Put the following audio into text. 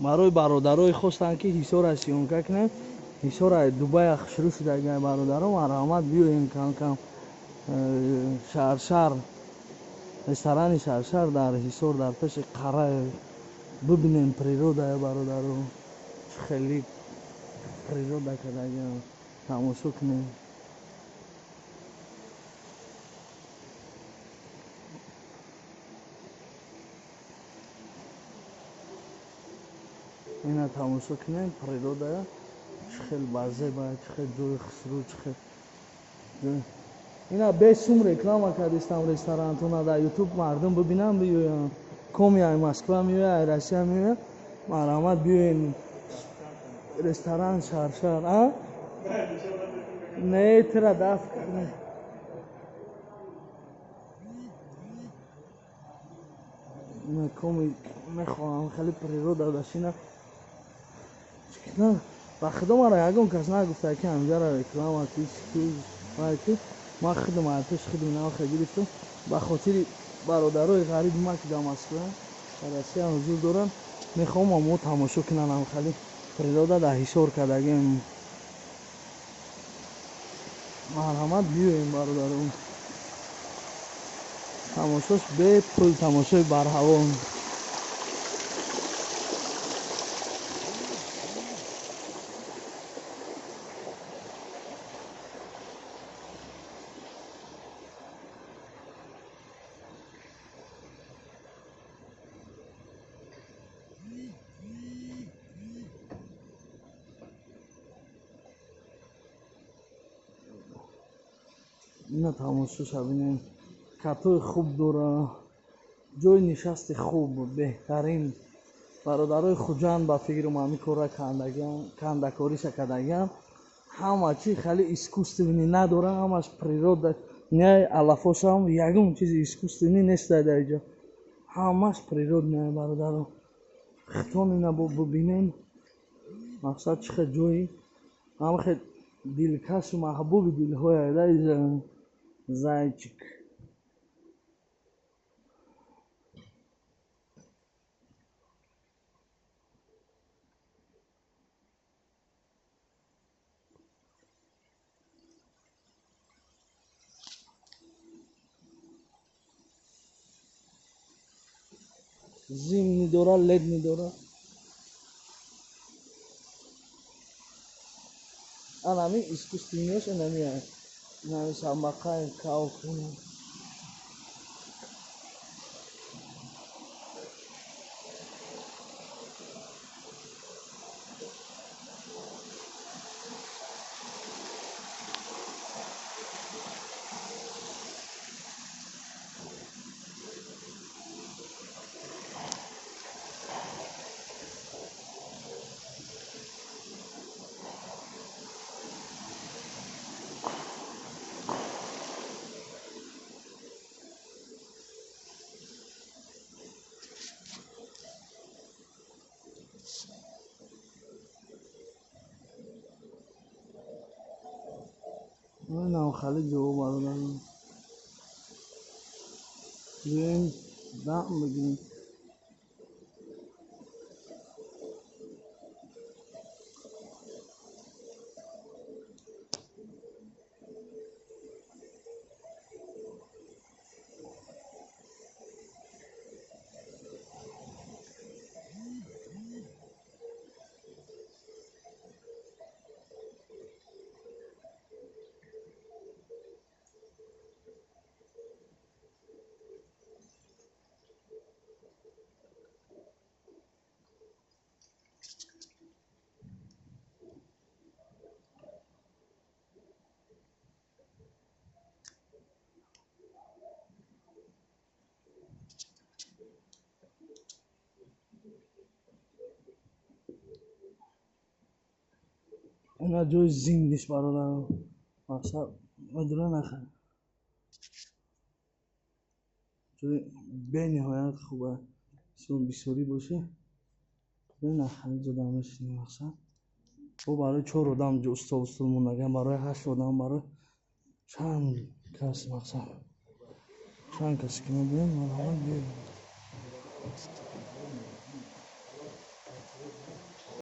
Барои бародарое хостанд, ки Ҳисора съёмка кунем. Ҳисора Дубая шурӯъ шудагиай, бародаро, марҳамат, биёем кам-кам. Шаршар, ресторани Шаршар дар Ҳисор, дар пеши қара. Бибинем природая, бародаро, чӣ хеле природа кардагиам, тамошо кунем. Ина тамошо кунем природая, чӣ хел базеба, чӣ хел ҷои хусрӯ, чӣ хел. Ина бесум реклама кардистам ресторантона дар Ютуб, мардум бибинам, биёянд. Коми ай Москва меоя, ай Россия меоя, марҳамат, биёен ресторан Шаршар. А не, тира дафт. Коми мехоҳам хеле природа дашина. Ба худо, мара ягон кас нагуфта, ки ҳамҷара реклама ки. Ман худам ай пеши худам навха гирифтам ба хотири бародарои ғариби ман, ки дар Москва, дар Россия ҳузур доранд. Мехоҳам мо тамошо кунанд ҳамхали природа дар Ҳисор кардагим. Марҳамат, биёем, бародарон, тамошош бепул, тамошои барҳаво. Ина тамошоша бинем, катои хуб дора, ҷои нишасти хуб, беҳтарин. Бародарои Хуҷанд, ба фикрам, ҳамин корра кандакориша кардагиам. Ҳама чи хеле искусственный надора, ҳамаш природа. Не, алафошам ягон чизи искусственный нест дар иҷо, ҳамаш природный, бародаро. Хитон ина бибинем, мақсад, чӣ хел ҷои ҳама хел дилкашу маҳбуби дилҳоя. Зайчик. Зимний дора, летний дора. Анами искусственныйш, анами инами самбақай калкуна. Инам хеле ҷо, бародарон, биёем дам бигирем. Ина ҷои зимниш, бародарон, мақсад, медура нахар, ҷои бениҳоят хуба. Бисёрӣ боше, бенахали ҷо мешинем. Мақсад, бо барои чор одам устол стул мондагиам, барои ҳашт одам, барои чанд кас, мақсад, чанд касе ки мебинем, марҳамат, биёед.